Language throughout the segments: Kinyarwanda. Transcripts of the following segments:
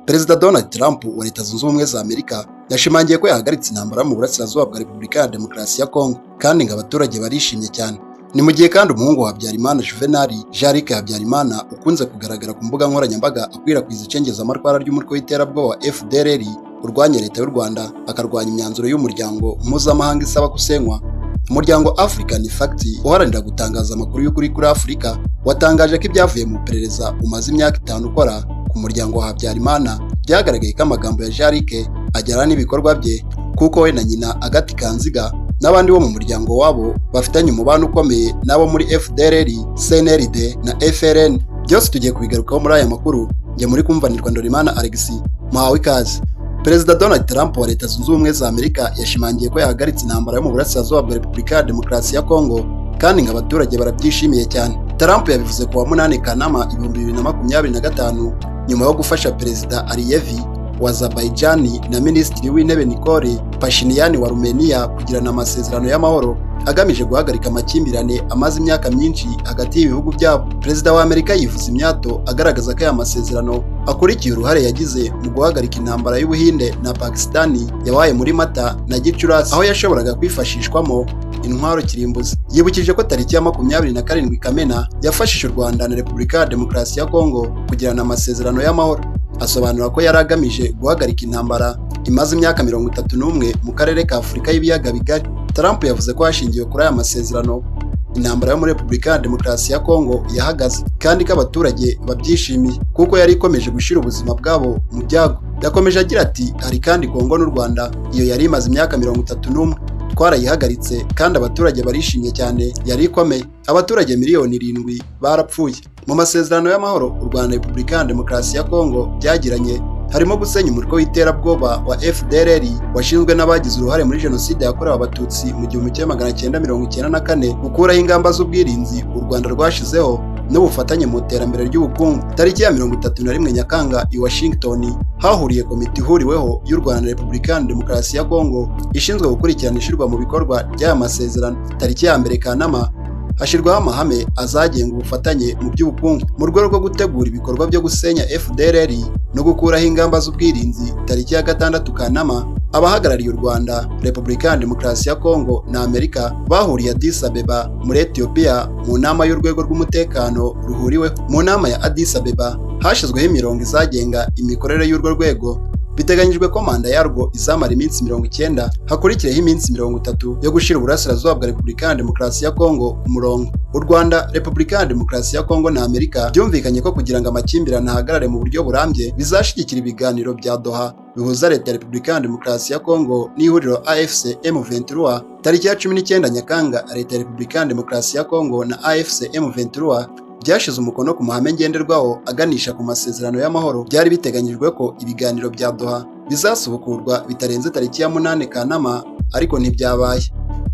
Perezida Donald Trump wa Leta Zunze Ubumwe za Amerika yashimangiye ko yahagaritse intambara mu burasirazuba bwa Repubulika ya Demokarasi ya Kongo, kandi ngo abaturage barishimye cyane. Ni mu gihe kandi umuhungu wa Habyarimana Juvenal, Jean Luc Habyarimana, ukunze kugaragara ku mbuga nkoranyambaga akwirakwiza icengezamatwara ry'umutwe w'iterabwoba wa FDLR urwanya Leta y'u Rwanda, akarwanya imyanzuro y'umuryango mpuzamahanga isaba gusenywa. Umuryango African Facts uharanira gutangaza amakuru y'ukuri kuri Afurika watangaje ko ibyavuye mu iperereza umaze imyaka 5 ukora ku muryango wa Habyarimana byagaragaye ko amagambo ya Jean Luc ajyana n'ibikorwa bye, kuko we na nyina Agathe Kanziga n'abandi bo mu muryango wabo bafitanye umubano ukomeye n'abo muri FDLR, CNRD na FLN. Byose tugiye kubigarukaho muri aya makuru. Njye muri kumvanirwa Ndorimana Alex, muhawe ikaze. Perezida Donald Trump wa Leta Zunze Ubumwe za Amerika yashimangiye ko yahagaritse intambara yo mu burasirazuba bwa Repubulika ya Demokarasi ya Kongo, kandi ngo abaturage barabyishimiye cyane. Trump yabivuze ku wa 8 Kanama 2025 nyuma yo gufasha Perezida Aliyev wa Azerbaijan na Minisitiri w'Intebe Nikol Pashinyan wa Armenia kugirana amasezerano y'amahoro agamije guhagarika amakimbirane amaze imyaka myinshi hagati y'ibihugu byabo. Perezida wa Amerika yivuze imyato agaragaza ko aya masezerano akurikiye uruhare yagize mu guhagarika intambara y'Ubuhinde na Pakistani yabaye muri Mata na Gicurasi, aho yashoboraga kwifashishwamo intwaro kirimbuzi. Yibukije ko tariki ya 27 Kamena yafashije u Rwanda na Repubulika ya Demokarasi ya Kongo kugirana amasezerano y'amahoro, asobanura ko yari agamije guhagarika intambara imaze imyaka 31 mu karere ka Afurika y'ibiyaga bigari. Trump yavuze ko hashingiwe kuri aya masezerano intambara yo muri Repubulika ya Demokarasi ya Kongo yahagaze, kandi ko abaturage babyishimiye kuko yari ikomeje gushyira ubuzima bwabo mu byago. Yakomeje agira ati: "Hari kandi Kongo n'u Rwanda, iyo yari imaze imyaka 31, twarayihagaritse kandi abaturage barishimye cyane, yari ikomeye, abaturage miliyoni 7 barapfuye." Mu masezerano y'amahoro u Rwanda na Repubulika ya Demokarasi ya Kongo byagiranye harimo gusenya umutwe w'iterabwoba wa FDLR washinzwe n'abagize uruhare muri Jenoside yakorewe Abatutsi mu 1994, gukuraho ingamba z'ubwirinzi u Rwanda rwashizeho, n'ubufatanye mu iterambere ry'ubukungu. Tariki ya 31 Nyakanga i Washington hahuriye komite ihuriweho y'u Rwanda na Repubulika ya Demokarasi ya Kongo ishinzwe gukurikirana ishyirwa mu bikorwa ry'aya masezerano. Tariki ya 1 Kanama hashyirwaho amahame azagenga ubufatanye mu by'ubukungu mu rwego rwo gutegura ibikorwa byo gusenya FDLR no gukuraho ingamba z'ubwirinzi. Tariki ya 6 Kanama abahagarariye u Rwanda, Repubulika ya Demokarasi ya Kongo na Amerika bahuriye Addis Abeba muri Ethiopia mu nama y'urwego rw'umutekano ruhuriweho. Mu nama ya Addis Abeba hashyizweho imirongo izagenga imikorere y'urwo rwego. Biteganyijwe ko manda yarwo izamara iminsi 90, hakurikireho iminsi 30 yo gushyira uburasirazuba bwa Repubulika ya Demokarasi ya Kongo ku murongo. U Rwanda, Repubulika ya Demokarasi ya Kongo na Amerika byumvikanye ko kugira ngo amakimbirane ahagarare mu buryo burambye bizashyigikira ibiganiro bya Doha bihuza Leta ya Repubulika ya Demokarasi ya Kongo n'ihuriro AFC M23. Tariki ya 19 Nyakanga Leta ya Repubulika ya Demokarasi ya Kongo na AFC M23 byashize umukono ku mahame ngenderwaho aganisha ku masezerano y'amahoro. Byari biteganyijwe ko ibiganiro bya Doha bizasubukurwa bitarenze tariki ya 8 Kanama, ariko ntibyabaye.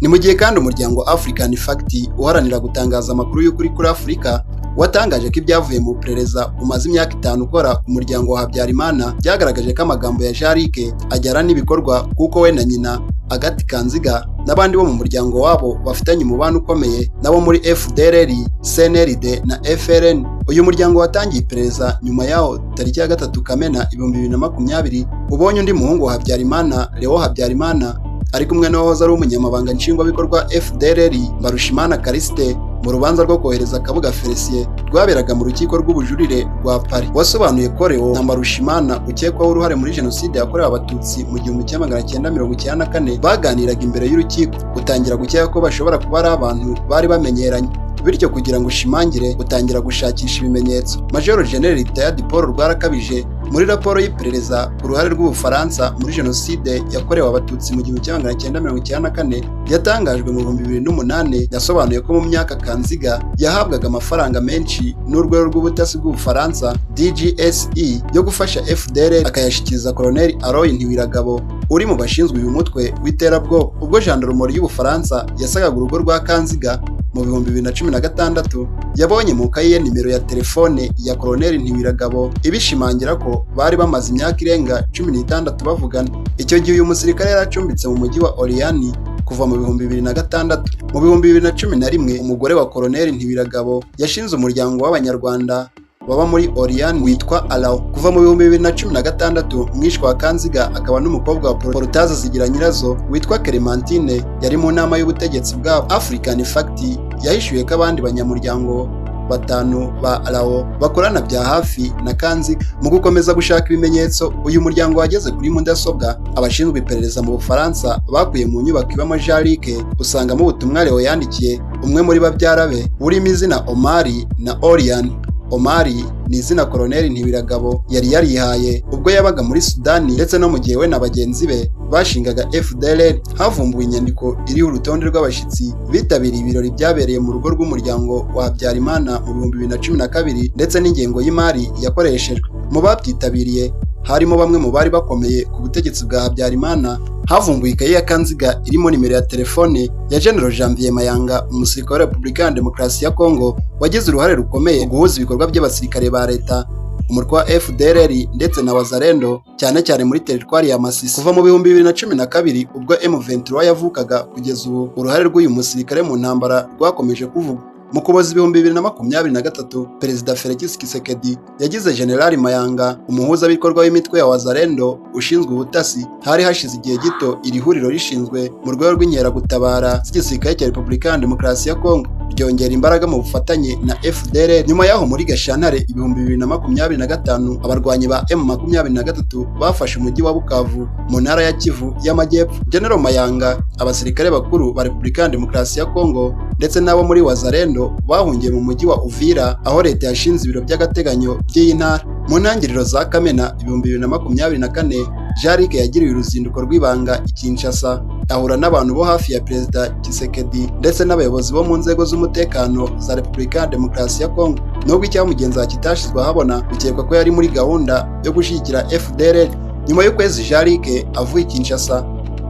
Ni mu gihe kandi umuryango African Facts uharanira gutangaza amakuru y'ukuri kuri Afurika watangaje ko ibyavuye mu iperereza umaze imyaka 5 ukora ku muryango wa Habyarimana byagaragaje ko amagambo ya Jean Luc ajyana n'ibikorwa, kuko we na nyina Agathe Kanziga n'abandi bo mu muryango wabo bafitanye umubano ukomeye nabo muri FDLR, CNRD na FLN. Uyu muryango watangiye iperereza nyuma yaho tariki ya 3 Kamena 2020 ubonye undi muhungu wa Habyarimana, Leo Habyarimana, ari kumwe n'uwahoze ari umunyamabanga nshingwabikorwa FDLR, Mbarushimana Callixte, mu rubanza rwo kohereza Kabuga Felicien rwaberaga mu rukiko rw'ubujurire rwa Paris. Wasobanuye ko Leo na Mbarushimana ukekwaho uruhare muri Jenoside yakorewe Abatutsi mu 1994 baganiraga imbere y'urukiko, utangira gukeka ko bashobora kuba ari abantu bari bamenyeranye, bityo kugira ngo ushimangire utangira gushakisha ibimenyetso. Major General Retired Paul Rwarakabije, muri raporo y'iperereza ku ruhare rw'Ubufaransa muri Jenoside yakorewe Abatutsi mu 1994 yatangajwe mu 2008, yasobanuye ko mu myaka Kanziga yahabwaga amafaranga menshi n'urwego rw'ubutasi bw'Ubufaransa DGSE yo gufasha FDLR, akayashyikiriza Colonel Aloys Ntiwiragabo uri mu bashinzwe uyu mutwe w'iterabwoba. Ubwo gendarmerie y'Ubufaransa yasakaga urugo rwa Kanziga mu 2016, yabonye mu kayi ye nimero ya telefone ya Colonel Ntiwiragabo, ibishimangira ko bari bamaze imyaka irenga 16 bavugana. Icyo gihe uyu musirikare yari acumbitse mu mujyi wa Orléans kuva mu 2006. Mu 2011 umugore wa Colonel Ntiwiragabo yashinze umuryango w'Abanyarwanda baba muri Oriane witwa Alao. Kuva mu 2016, mwishwa wa Kanziga akaba n'umukobwa wa Porotaze Zigiranyirazo witwa Clementine yari mu nama y'ubutegetsi bwabo. African Fact yahishuye ko abandi banyamuryango batanu ba Alao bakorana bya hafi na Kanziga. Mu gukomeza gushaka ibimenyetso, uyu muryango wageze kuri mudasobwa abashinzwe iperereza mu Bufaransa bakuye mu nyubako ibamo Jean-Luc, usangamo ubutumwa Leo yandikiye umwe muri babyara be burimo izina Omari na Oriane. Omari ni izina Koloneli Ntibiragabo yari yarihaye ubwo yabaga muri Sudani, ndetse no mu gihe we na bagenzi be bashingaga FDLR. Havumbuwe inyandiko iriho urutonde rw'abashyitsi bitabiriye ibirori byabereye mu rugo rw'umuryango wa Habyarimana mu 2012, ndetse n'ingengo y'imari yakoreshejwe. Mu babyitabiriye harimo bamwe mu bari bakomeye ku butegetsi bwa Habyarimana. Havumbuwe ikayi ya Kanziga irimo nimero ya telefone ya General Janvier Mayanga, umusirikare wa Repubulika ya Demokarasi ya Kongo wagize uruhare rukomeye mu guhuza ibikorwa by'abasirikare ba leta, umutwe wa FDLR ndetse na Wazalendo, cyane cyane muri teritwari ya Masisi. Kuva mu 2012 ubwo M23 yavukaga kugeza ubu, uruhare rw'uyu musirikare mu ntambara rwakomeje kuvugwa. Mu Kuboza 2023, Perezida Felix Tshisekedi yagize General Mayanga umuhuzabikorwa w'imitwe ya Wazalendo ushinzwe ubutasi. Hari hashize igihe gito iri huriro rishinzwe mu rwego rw'inkeragutabara z'igisirikare cya Repubulika ya Demokarasi ya Kongo, ryongera imbaraga mu bufatanye na FDLR. Nyuma yaho, muri Gashyantare 2025, abarwanyi ba M23 bafashe umujyi wa Bukavu mu ntara ya Kivu y'Amajyepfo. General Mayanga, abasirikare bakuru ba Repubulika ya Demokarasi ya Kongo ndetse n'abo muri Wazalendo bahungiye mu mujyi wa Uvira, aho leta yashinze ibiro by'agateganyo by'iyi ntara. Mu ntangiriro za Kamena 2024, Jean-Luc yagiriye uruzinduko rw'ibanga i Kinshasa, ahura n'abantu bo hafi ya Perezida Tshisekedi ndetse n'abayobozi bo mu nzego z'umutekano za Repubulika ya Demokarasi ya Kongo. Nubwo icyamugenza kitashyizwe ahabona, bikekwa ko yari muri gahunda yo gushyigikira FDLR. Nyuma y'ukwezi Jean-Luc avuye i Kinshasa,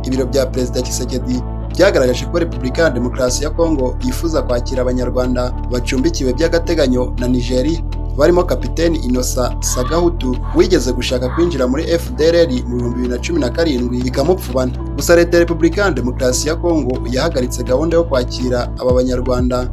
ibiro bya Perezida Tshisekedi byagaragaje ko Repubulika ya Demokarasi ya Kongo yifuza kwakira Abanyarwanda bacumbikiwe by'agateganyo na Nigeria, barimo Kapiteni Innocent Sagahutu wigeze gushaka kwinjira muri FDLR mu 2017 bikamupfubana. Gusa Leta ya Repubulika ya Demokarasi ya Kongo yahagaritse gahunda yo kwakira aba Banyarwanda.